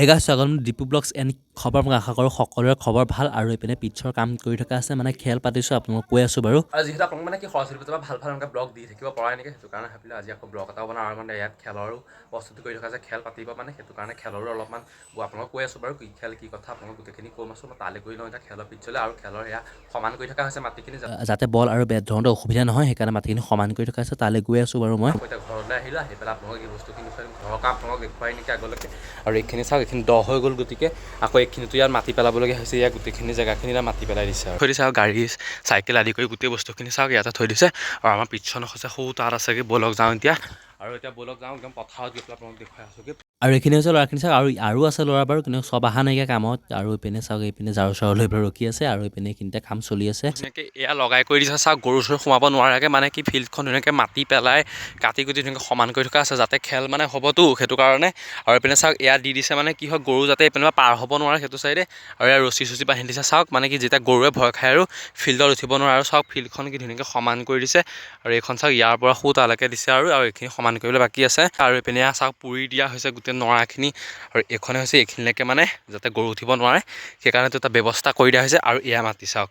Hey guys, স্বাগতম Dipu blogs and খবৰ। মই আশা কৰোঁ সকলোৰে খবৰ ভাল। আৰু এইপিনে পিটছৰ কাম কৰি থকা আছে, মানে খেল পাতিছোঁ, আপোনালোক কৈ আছোঁ বাৰু। আৰু যিহেতু আপোনালোক মানে কি সৰস্বতী পূজাৰ পৰা ভাল ভাল এনেকুৱা ব্লগ দি থাকিব পৰাই নেকি, সেইটো কাৰণে ভাবিলোঁ আজি আকৌ ব্লগ এটাও বনাওঁ। আৰু মানে ইয়াত খেলৰো প্ৰস্তুতি কৰি থকা আছে, খেল পাতিব মানে, সেইটো কাৰণে খেলৰো অলপমান আপোনালোকক কৈ আছোঁ বাৰু, কি খেল কি কথা আপোনালোক গোটেইখিনি ক'ম আছোঁ। মই তালৈ গৈ লওঁ এতিয়া খেলৰ পিছলৈ। আৰু খেলৰ সেয়া সমান কৰি থকা হৈছে মাটিখিনি। যাতে বল আৰু বেট ধৰোঁতে অসুবিধা নহয়, সেইকাৰণে মাটিখিনি সমান কৰি থকা আছে। তালৈ গৈ আছোঁ বাৰু মই। আকৌ এতিয়া ঘৰলৈ আহিলোঁ, আহি পেলাই আপোনালোকক এই বস্তুখিনি দেখুৱাই দিম। ঘৰৰ কাম আপোনালোকক দেখুৱাই নেকি আগলৈকে। আৰু এইখিনি চাওক, এইখিনি দ হৈ গ'ল, গতিকে আকৌ এইখিনিতো ইয়াত মাটি পেলাবলগীয়া হৈছে। ইয়াত গোটেইখিনি জেগাখিনি ইয়াত মাটি পেলাই দিছে আৰু থৈ দিছে। আৰু গাড়ী, চাইকেল আদি কৰি গোটেই বস্তুখিনি চাওক, ইয়াতে থৈ দিছে। আৰু আমাৰ পিছখন হৈছে সৌ তাত আছেগৈ। ব'লক যাওঁ এতিয়া। আৰু এতিয়া ব'লক যাওঁ একদম পথাৰত গৈ পেলাই আপোনালোক দেখুৱাই আছোঁগৈ। আৰু এইখিনি হৈছে ল'ৰাখিনি চাওক। আৰু আৰু আছে ল'ৰা বাৰু, কিন্তু চব অহা নাইকিয়া কামত। আৰু এইপিনে চাওক, এইপিনে ঝাৰু চাৰু লৈ পেলাই ৰখি আছে। আৰু এইপিনে এইখিনিতে কাম চলি আছে। ধুনীয়াকৈ এয়া লগাই কৰি দিছে চাওক, গৰু চৰু সোমাব নোৱাৰাকৈ। মানে কি ফিল্ডখন ধুনীয়াকৈ মাটি পেলাই কাটি কুটি ধুনীয়াকৈ সমান কৰি থকা আছে, যাতে খেল মানে হ'বতো সেইটো কাৰণে। আৰু এইপিনে চাওক, এয়া দি দিছে, মানে কি হয় গৰু যাতে এইপিনে পৰা পাৰ হ'ব নোৱাৰে সেইটো চাইডে। আৰু ইয়াৰ ৰছী চচি বান্ধি দিছে চাওক, মানে কি যেতিয়া গৰুৱে ভয় খায় আৰু ফিল্ডত উঠিব নোৱাৰে। আৰু চাওক, ফিল্ডখন কি ধুনীয়াকৈ সমান কৰি দিছে। আৰু এইখন চাওক, ইয়াৰ পৰা সৌ তালৈকে দিছে। আৰু আৰু এইখিনি সমান কৰিবলৈ বাকী আছে। আৰু এইপিনে এয়া চাওক, পুৰি দিয়া হৈছে গোটেই নৰাখিনি। আৰু এইখনে হৈছে এইখিনিলৈকে, মানে যাতে গৰু উঠিব নোৱাৰে সেইকাৰণেতো এটা ব্যৱস্থা কৰি দিয়া হৈছে। আৰু এয়া মাটি চাওক,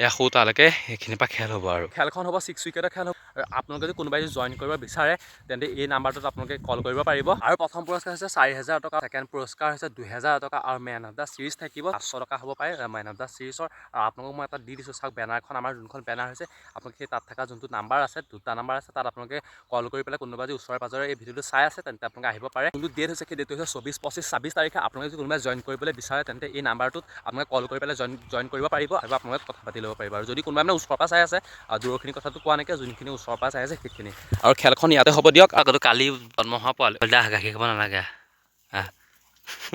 এয়া সৌ তালৈকে সেইখিনিৰ পৰা খেল হ'ব। আৰু খেলখন হ'ব 6 উইকেটৰ খেল হ'ব। আৰু আপোনালোকে যদি কোনোবাই যদি জইন কৰিব বিচাৰে, তেন্তে এই নাম্বাৰটোত আপোনালোকে কল কৰিব পাৰিব। আৰু প্ৰথম পুৰস্কাৰ হৈছে 4000 টকা, ছেকেণ্ড পুৰস্কাৰ হৈছে 2000 টকা আৰু মেন অফ the series থাকিব 500 টকা হ'ব পাৰে মেন অফ the ছিৰিজৰ। আৰু আপোনালোকক মই এটা দি দিছোঁ চাওক, বেনাৰখন, আমাৰ যোনখন বেনাৰ হৈছে, আপোনালোকে সেই তাত থকা যোনটো নাম্বাৰ আছে, দুটা নাম্বাৰ আছে, তাত আপোনালোকে কল কৰি পেলাই কোনোবা যদি ওচৰে পাজৰে এই ভিডিঅ'টো চাই আছে, তেন্তে আপোনালোকে আহিব পাৰে। যোনটো ডেট হৈছে, সেই ডেটটো হৈছে 24, 25, 26 তাৰিখে। আপোনালোকে যদি কোনোবাই জইন কৰিবলৈ বিচাৰে, তেন্তে এই নাম্বাৰটোত আপোনালোকে কল কৰি পেলাই জইন জইন কৰিব পাৰিব আৰু আপোনালোকে কথা পাতি ল'ব পাৰিব। আৰু যদি কোনোবাই মানে ওচৰৰ পৰা চাই আছে, আৰু দূৰৰখিনি কথাটো কোৱা নাইকিয়া, যোনখিনি ওচৰৰ পৰা চাই আছে সেইখিনি। আৰু খেলখন ইয়াতে হ'ব দিয়ক। আগতে কালি জন্ম হোৱা পোৱালি, গাখীৰ খাব নালাগে।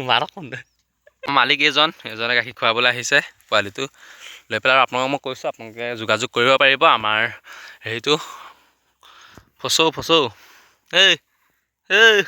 মাৰক কোন দে। মালিক এইজন, এজনে গাখীৰ খুৱাবলৈ আহিছে পোৱালিটো লৈ পেলাই। আৰু আপোনালোকক মই কৈছোঁ, আপোনালোকে যোগাযোগ কৰিব পাৰিব আমাৰ হেৰিটো। ফচৌ ফচৌ, এই এই।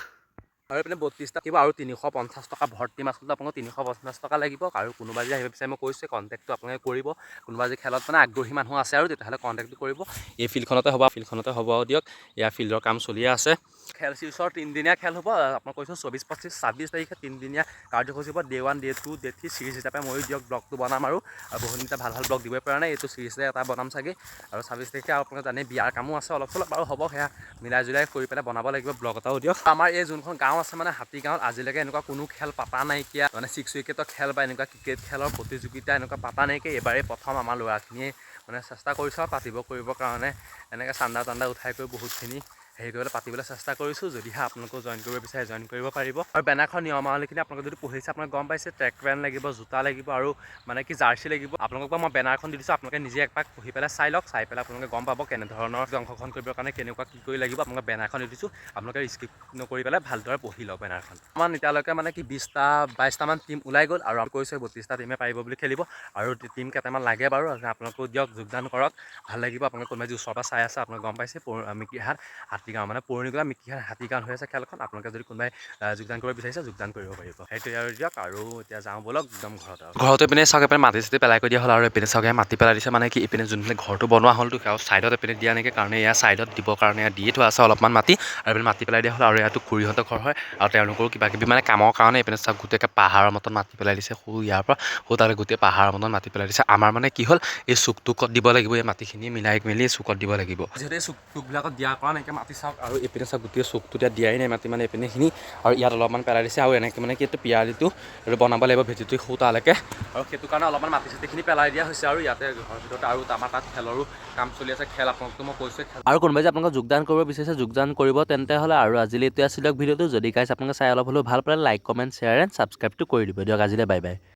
আৰু এইপিনে 32টা থাকিব আৰু 350 টকা ভৰ্তি মাচুলটো আপোনালোক 350 টকা লাগিব। আৰু কোনোবা যদি আহিব বিচাৰে, মই কৈছোঁৱে, কণ্টেক্টটো আপোনালোকে কৰিব। কোনোবা যদি খেলত মানে আগ্ৰহী মানুহ আছে আৰু তেতিয়াহ'লে কণ্টেক্টটো কৰিব। এই ফিল্ডখনতে হ'ব, ফিল্ডখনতে হ'ব আৰু দিয়ক। এয়া ফিল্ডৰ কাম চলিয়ে আছে। খেল চিৰিজৰ তিনিদিনীয়া খেল হ'ব। আপোনাক কৈছোঁ, 24, 25, 26 তাৰিখে তিনিদিনীয়া কাৰ্যসূচী হ'ব। Day 1, day 2, day 3 series হিচাপে ময়ো দিয়ক ব্লগটো বনাম। আৰু বহুত দিন ভাল ভাল ব্লগ দিবই পৰা নাই, এইটো চিৰিজে এটা বনাম চাগে। আৰু 26 তাৰিখে আপোনালোকে জানে বিয়াৰ কামো আছে অলপ চলপ, বাৰু হ'ব, সেয়া মিলাই জুলাই কৰি পেলাই বনাব লাগিব ব্লগ এটাও দিয়ক। আমাৰ এই যোনখন গাঁও আছে, মানে হাতী গাঁৱত আজিলৈকে এনেকুৱা কোনো খেল পাতা নাইকিয়া, মানে 6 উইকেটৰ খেল বা এনেকুৱা ক্ৰিকেট খেলৰ প্ৰতিযোগিতা এনেকুৱা পাতা নাইকিয়া। এইবাৰেই প্ৰথম আমাৰ ল'ৰাখিনিয়ে মানে চেষ্টা কৰিছোঁ আৰু পাতিব কৰিবৰ কাৰণে। এনেকৈ চান্দা তান্দা উঠাই কৰি বহুতখিনি হেৰি কৰিবলৈ পাতিবলৈ চেষ্টা কৰিছোঁ। যদিহে আপোনালোকেও জইন কৰিব বিচাৰে, জইন কৰিব পাৰিব। আৰু বেনাৰখন নিয়মাৱলীখিনি আপোনালোকে যদি পঢ়িছে, আপোনালোকে গম পাইছে, ট্ৰেক পেণ্ট লাগিব, জোতা লাগিব আৰু মানে কি জাৰ্চি লাগিব। আপোনালোকক মই বেনাৰখন দি দিছোঁ, আপোনালোকে নিজে একপাক পঢ়ি পেলাই চাই লওক। চাই পেলাই আপোনালোকে গম পাব কেনেধৰণৰ অংশগ্ৰহণ কৰিবৰ কাৰণে কেনেকুৱা কি কৰি লাগিব। আপোনালোকে বেনাৰখন দি দিছোঁ, আপোনালোকে স্কিপ নকৰি পেলাই ভালদৰে পঢ়ি লওক বেনাৰখন। আমাৰ এতিয়ালৈকে মানে কি 20টা 22টামান টীম ওলাই গ'ল। আৰু আমি কৈছোঁ 32টা টীমে পাৰিব বুলি খেলিব। আৰু টীম কেইটামান লাগে বাৰু, আপোনালোকেও দিয়ক যোগদান কৰক, ভাল লাগিব। আপোনালোকে কোনোবাই যদি ওচৰৰ পৰা চাই আছে, আপোনালোকে গম পাইছে, মিকিৰহাট হাতীগাঁও, মানে পুৰণিকোলা মিকিৰহাট হাতীগাঁৱত হৈ আছে খেলখন। আপোনালোকে যদি কোনোবাই যোগদান কৰিব বিচাৰিছে, যোগদান কৰিব পাৰিব। সেইটোৱে আৰু দিয়ক। আৰু এতিয়া যাওঁ ব'লক একদম ঘৰত। আৰু ঘৰতে এইপিনে চাওক, এইপিনে মাটি চাটি পেলাই কৰি দিয়া হ'ল। আৰু এইপিনে চাওক, মাটি পেলাই দিছে, মানে কি এইপিনে যোনপিনে ঘৰটো বনোৱা হ'লতো আৰু ছাইডত এইপিনে দিয়া নেকি কাৰণে এয়া ছাইডত দিবৰ কাৰণে ইয়াত দিয়ে থোৱা আছে অলপমান মাটি। আৰু এইপিনে মাটি পেলাই দিয়া হ'ল। আৰু ইয়াতো খুৰীহঁতৰ ঘৰ হয় আৰু তেওঁলোকৰো কিবা কিবি মানে কামৰ কাৰণে এইপিনে চাওক, গোটেই পাহাৰৰ মতন মাটি পেলাই দিছে। সৌ ইয়াৰ পৰা সৌ তালৈ গোটেই পাহাৰৰ মতন মাটি পেলাই দিছে। আমাৰ মানে কি হ'ল, এই চুকটোকত দিব লাগিব, এই মাটিখিনি মিলাই মেলি চুকত দিব লাগিব। যিহেতু এই চুকটোকবিলাকত দিয়া কৰা নাইকিয়া মাটি চাওক। আৰু এইপিনে চাওক, গোটেই চুকটোত ইয়াত দিয়াই নাই মাটি, মানে এইপিনেখিনি আৰু ইয়াত অলপমান পেলাই দিছে। আৰু এনেকৈ মানে কি এইটো পিয়ালিটো এইটো বনাব লাগিব ভেটিটো সৌ তালৈকে। আৰু সেইটো কাৰণে অলপমান মাটি চাটিখিনি পেলাই দিয়া হৈছে। আৰু ইয়াতে ঘৰৰ ভিতৰত আৰু আমাৰ তাত খেলৰো কাম চলি আছে। খেল আপোনালোকতো মই কৈছোঁৱে খেল। আৰু কোনোবাই যে আপোনালোকক যোগদান কৰিব বিচাৰিছে, যোগদান কৰিব তেন্তে হ'লে। আৰু আজিলৈ এইটোৱে আছিলে ভিডিঅ'টো। যদি গাইছ আপোনালোকে চাই অলপ হ'লেও ভাল পালে, লাইক, কমেণ্ট, শ্বেয়াৰ এণ্ড ছাবস্ক্ৰাইবটো কৰি দিব দিয়ক। আজিলৈ বাই বাই।